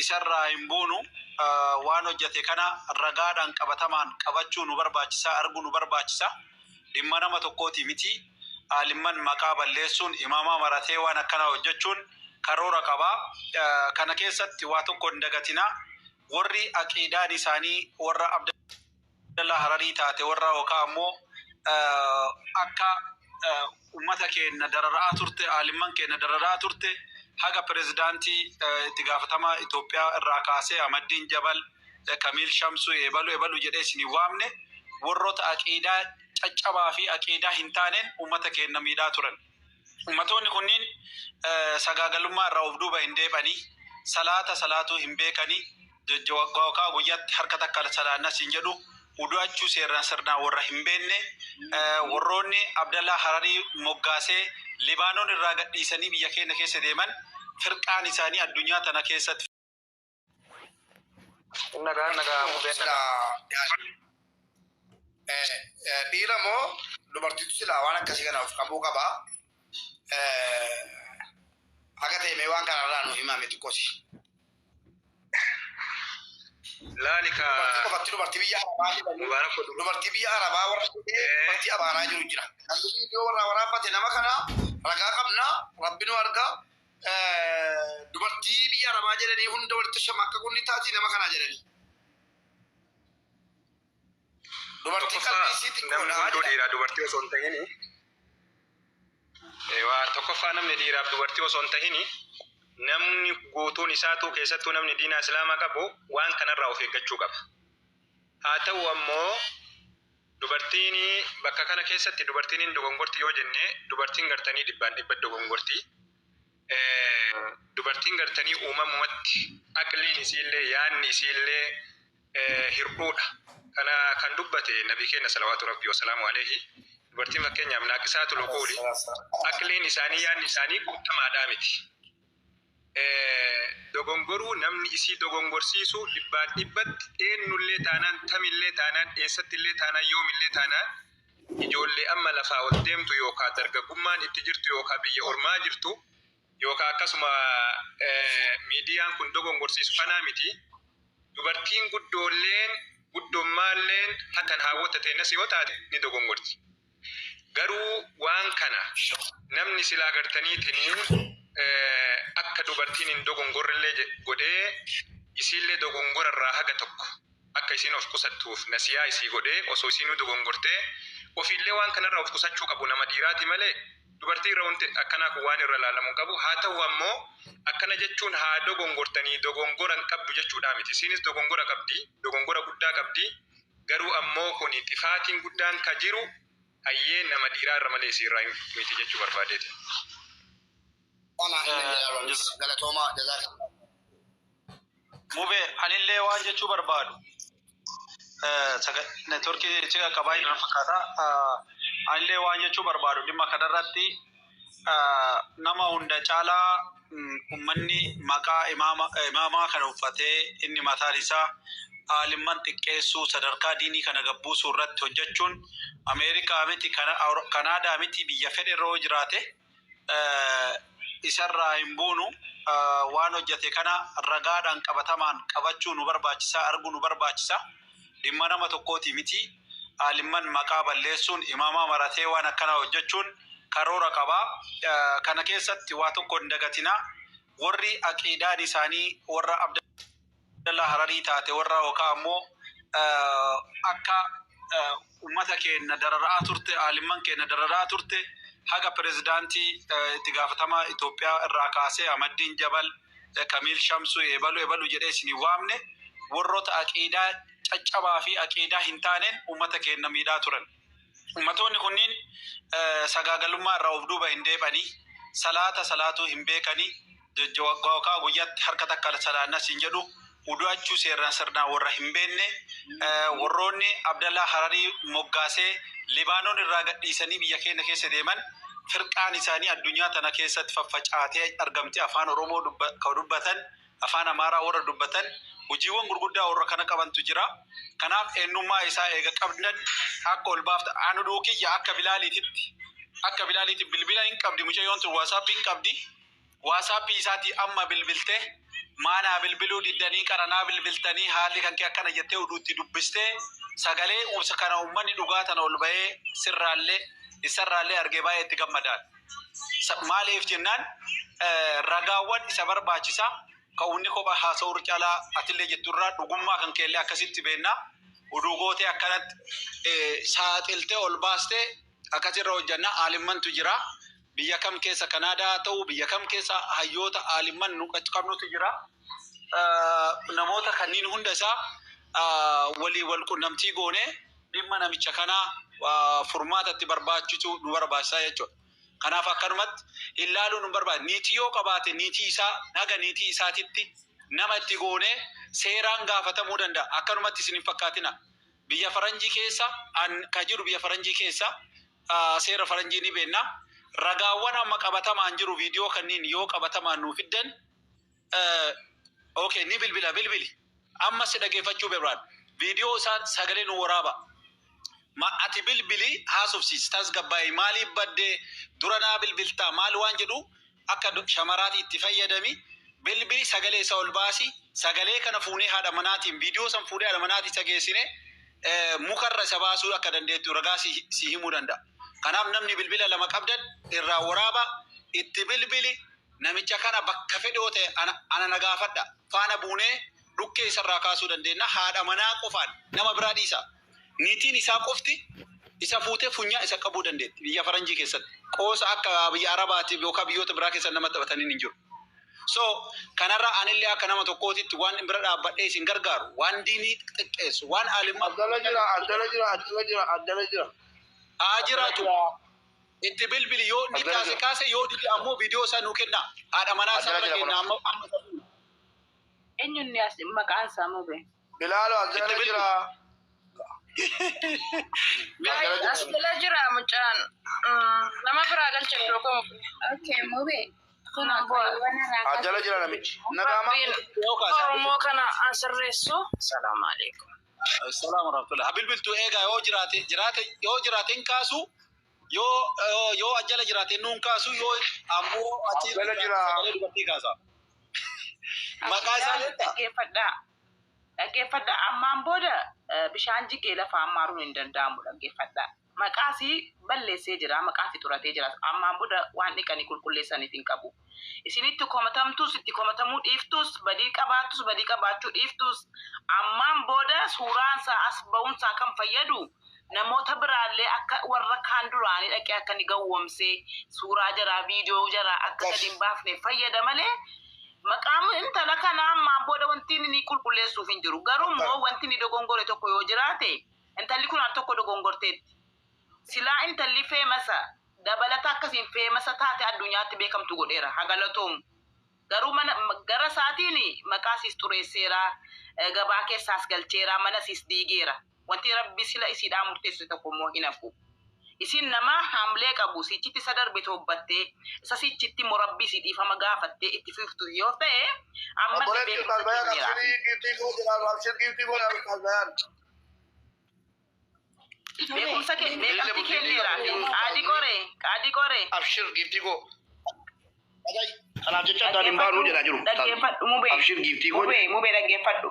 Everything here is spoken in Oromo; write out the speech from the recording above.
Isarraa hin buunu. Waan hojjate kana ragaadhaan qabatamaan qabachuu nu barbaachisa, arguu nu barbaachisa. Dhimma nama tokkootii miti. Aalimman maqaa balleessuun, imaamaa maratee waan akkanaa hojjachuun karoora qaba. Kana keessatti waa tokko hin dagatinaa. Warri aqiidaan isaanii warra Abdallaa Hararii taate warra yookaa ammoo akka ummata keenna darara'aa turte, aalimman keenna darara'aa turte, haga pirezidaantii itti gaafatamaa Itoophiyaa irraa kaasee Ahmaddiin Jabal, Kamiil Shamsuu eebalu ebalu jedhee isin hin waamne, warroota aqiidaa caccabaa fi aqiidaa hin taaneen ummata keenna miidhaa turan. Ummatoonni kunniin sagaagalummaa irraa of duuba hin deeb'anii, salaata salaatuu hin beekanii, yookaa guyyatti harka takka salaanna siin jedhu, wudu'achuu seeraan sirnaan warra hin beenne, warroonni Abdallaa Hararii moggaasee Libaanoon irraa gadhiisanii biyya keenya keessa deeman, firqaan isaanii addunyaa tana keessatti Nagaa nagaa mubeen nagaa. Silaa dhiira moo dubartiitu silaa waan akkasii kana of qabuu qaba. Haga ta'e mee waan kanarraa nu himame xiqqoosi. Laali ka Dubartii qofatti dubartii biyya Arabaa jedhanii Mubaarak oduu. dubartii biyya Arabaa warra jedhee dubartii abaaraa jiru jira. Kan viidiyoo warraa waraabbate nama kana ragaa qabna rabbi nu arga. Dubartii biyya Arabaa jedhanii hunda walitti shama akka kunni taatii nama kanaa jedhanii. Dubartii Tokkoffaa qalbii isii namni xiqqoodha hunduu jedha. dhiiraa dubartii osoo hin tahini waa tokkoffaa namni dhiiraaf dubartii osoo hin tahini namni guutuun isaatuu keessattuu namni diinaa islaamaa qabu waan kanarraa of eeggachuu qaba. Haa ta'u ammoo dubartiin bakka kana keessatti dubartiin hin dogongorti yoo jenne dubartiin gartanii dhibbaan dhibba dogongorti. Dubartiin gartanii uumamumatti aqliin isiillee yaanni isiillee hirdhuudha. Kana kan dubbate nabi keenya salawaatu rabbii wasalaamu aleehi. Dubartiin fakkeenyaaf naaqisaatul uquuli aqliin isaanii yaanni isaanii guutamaadhaa miti. Dogongoruu namni isii dogongorsiisu dhibbaan dhibbatti eennullee taanaan tamillee taanaan eessattillee taanaan yoomillee taanaan ijoollee amma lafaa ol deemtu yookaa dargaggummaan itti jirtu yookaa biyya ormaa jirtu yookaa akkasuma miidiyaan kun dogongorsiisu kanaa miti. Dubartiin guddoolleen guddommaalleen hatan haawwota teennas yoo taate ni dogongorti. Garuu waan kana namni silaa gartaniitinii akka dubartiin hin dogongorrellee godhee isiillee dogongora irraa haga tokko akka isiin of qusattuuf nasiyaa isii godhee osoo isiinuu dogongortee ofiillee waan kanarraa of qusachuu qabu nama dhiiraati malee dubartii irra wanti akkanaa kun waan irra laalamu hin qabu. Haa ta'u ammoo akkana jechuun haa dogongortanii dogongora hin qabdu jechuudhaa miti. Isiinis dogongora qabdi, dogongora guddaa qabdi. Garuu ammoo kuni xifaatiin guddaan ka jiru hayyee nama dhiiraa irra malee isii irraa miti jechuu barbaadeeti. Ana inna jedha galatoomaa jazaakallah. Mube anillee waan jechuu barbaadu networkii si qaqqabaa jiran fakkaata. Anillee waan jechuu barbaadu dhimma kanarratti nama hunda caalaa ummanni maqaa imaamaa kana uffatee inni mataan isaa aalimman xiqqeessuu sadarkaa diinii kana gabbuusuu irratti hojjechuun Ameerikaa miti Kanaadaa miti biyya fedhe irra yoo jiraate isarraa hin buunu. Waan hojjate kana ragaadhaan qabatamaan qabachuu nu barbaachisa, arguu nu barbaachisa. Dhimma nama tokkootii miti. Aalimman maqaa balleessuun, imaamaa maratee waan akkanaa hojjechuun karoora qaba. Kana keessatti waa tokko hin dagatinaa. Warri aqiidaan isaanii warra Abdallaa Hararii taate warra yookaan ammoo akka ummata keenya darara'aa turte, aalimman keenya darara'aa turte, haga pirezidaantii itti gaafatamaa Itoophiyaa irraa kaasee Ahmaddiin Jabal, Kamiil Shamsuu eebalu ebalu jedhee isin hin waamne, warroota aqiidaa caccabaa fi aqiidaa hin taaneen ummata keenya miidhaa turan. Ummatoonni kunniin sagaagalummaa irraa of duuba hin deeb'anii, salaata salaatuu hin beekanii, yookaa guyyatti harka takka salaanna siin jedhu, wudu'achuu seeraan sirnaan warra hin beenne, warroonni Abdallaa Hararii moggaasee Libaanoon irraa gadhiisanii biyya keenya keessa deeman, firqaan isaanii addunyaa tana keessatti faffacaatee argamti. Afaan Oromoo dubbatan, Afaan Amaaraa warra dubbatan, hojiiwwan gurguddaa warra kana qabantu jira. Kanaaf eenyummaa isaa eega qabdan akka ol baafta. Anu duukiyya akka Bilaaliititti akka Bilaaliitti bilbila hin qabdi mucayyoon tun WhatsApp hin qabdi. WhatsApp isaatii amma bilbiltee Maanaa bilbiluu diddanii qaranaa bilbiltanii haalli kan kee akkana jettee oduutti dubbistee sagalee uumsa kana uummanni dhugaa tana ol bahee sirraallee isarraallee argee baay'ee itti gammadaan. Maaliif jennaan ragaawwan isa barbaachisa kan inni kophaa haasa'uu caalaa atillee jetturraa dhugummaa kan keellee akkasitti beennaa oduu gootee akkanatti saaxiltee ol baastee akkasirra hojjannaa aalimmantu jira. Biyya kam keessa Kanaadaa haa ta'u biyya kam keessa hayyoota aalimman nu qabnutu jira. Namoota kanneen hunda isaa walii wal qunnamtii goonee dhimma namicha kanaa furmaata itti barbaachisu nu barbaachisaa jechuudha. Kanaaf akkanumatti ilaaluu nu barbaada. Niitii yoo qabaate niitii isaa haga niitii isaatitti nama itti goonee seeraan gaafatamuu danda'a. Akkanumatti isin hin fakkaatina. Biyya faranjii keessa ka jiru biyya faranjii keessa seera faranjii ni beekna. Ragaawwan amma qabatamaan jiru viidiyoo kanneen yoo qabatamaan nuu fiddan, okay, ni bilbila bilbili. Amma si dhageeffachuu barbaada. Viidiyoo isaan sagalee nu waraaba. Ma ati bilbili haasofsiis tasgabbaa'e maaliif baddee dura naa bilbiltaa maal waan jedhu akka shamaraati itti fayyadami bilbili sagalee isa ol baasi sagalee kana fuunee haadha manaatiin viidiyoo san fuunee haadha manaatiin isa geessine mukarra isa baasuu akka dandeettu ragaa si himuu danda'a. Kanaaf namni bilbila lama qabdan irraa waraaba itti bilbili namicha kana bakka fedhoo ta'e ana na gaafadha faana buunee dhukkee isarraa kaasuu dandeenya haadha manaa qofaan nama biraa dhiisa. Niitiin isaa qofti isa fuutee funyaa isa qabuu dandeetti biyya faranjii keessatti. Qoosa akka biyya Arabaatiif yookaan biyyoota biraa keessatti nama taphatanii hin jiru. So kanarra anillee akka nama tokkootitti waan bira dhaabbadhee isin gargaaru waan diinii xiqqeessu waan aalimmaa Abdalla jira, Abdalla jira, Abdalla jira, Abdalla jira. Haa jiraatu. Itti bilbili yoo inni Abdalla kaase jira. Kaase yoo dide ammoo viidiyoo isaa nuu kenna. Haadha manaa isaa Abdalla bira jira kenna kun. amma amma. Eenyuun as maqaan isaa mube? Bilaalo Itti Abdalla bilbili. jira. Abdalla jira. As jala jira mucaan. Nama biraa galcha iddoo koo. Okay, mube. Kun Abdalla jira namichi. Nagaama. Rabbiin Yoo kaase. Oromoo kana asirreessu. Salaamu alaikum. Assalamu warahmatullahi. Bilbiltu eegaa yoo jiraate jiraate yoo jiraate hin kaasu yoo yoo ajjala jiraate nuun kaasu yoo ammoo achi Abdalla jira. Sagalee dubartii kaasa. Maqaa isaa beektaa? Dhaggeeffadhaa. Dhaggeeffadhaa. Ammaan booda bishaan jigee lafa ammaaruun hin danda'amu dhaggeeffadhaa. Maqaasii balleessee jira, maqaasii xuratee jira. Ammaan booda waan dhiqanii qulqulleessaniif hin qabu. Isinitti komatamtus, itti komatamuu dhiiftus, badii qabaattus, badii qabaachuu dhiiftus, ammaan booda suuraan isaa as ba'uunsaa kan fayyadu namoota biraallee akka warra kaan duraanii dhaqee akka inni gawwomsee suuraa jaraa, viidiyoo jaraa akka gadi hin baafne fayyada malee maqaan intala kanaa ammaan booda wanti inni qulqulleessuuf hin jiru. Garuu immoo wanti inni dogongore tokko yoo jiraate intalli kun al tokko dogongorteetti. Silaa intalli famous dabalata akkasiin famous taate addunyaatti beekamtu godheera hagalatoomu. Garuu mana gara isaatiin maqaa siis xureesseera, gabaa keessaas galcheera, mana siis diigeera. Wanti rabbi sila isiidhaa murteesse tokko immoo hin hafu. Isin nama haamlee qabu sichitti isa darbe toobbattee isa sichitti immoo rabbii si dhiifama gaafattee itti fiftu yoo ta'e ammallee Obboleetti beekumsa Ustaaz Bayaan kenneera. Abshirii giiftii koo jira. Abshir giiftii koo jira Ustaaz Bayaan. Beekumsa beekamtii kenneera. Qaadii qoree qaadii qoree. Abshir giiftii koo. Kanaaf jecha addaan hin baanuu jedhaa jiru. Dhaggeeffadhu mubee. Abshir giiftii koo. Mubee mubee dhaggeeffadhu.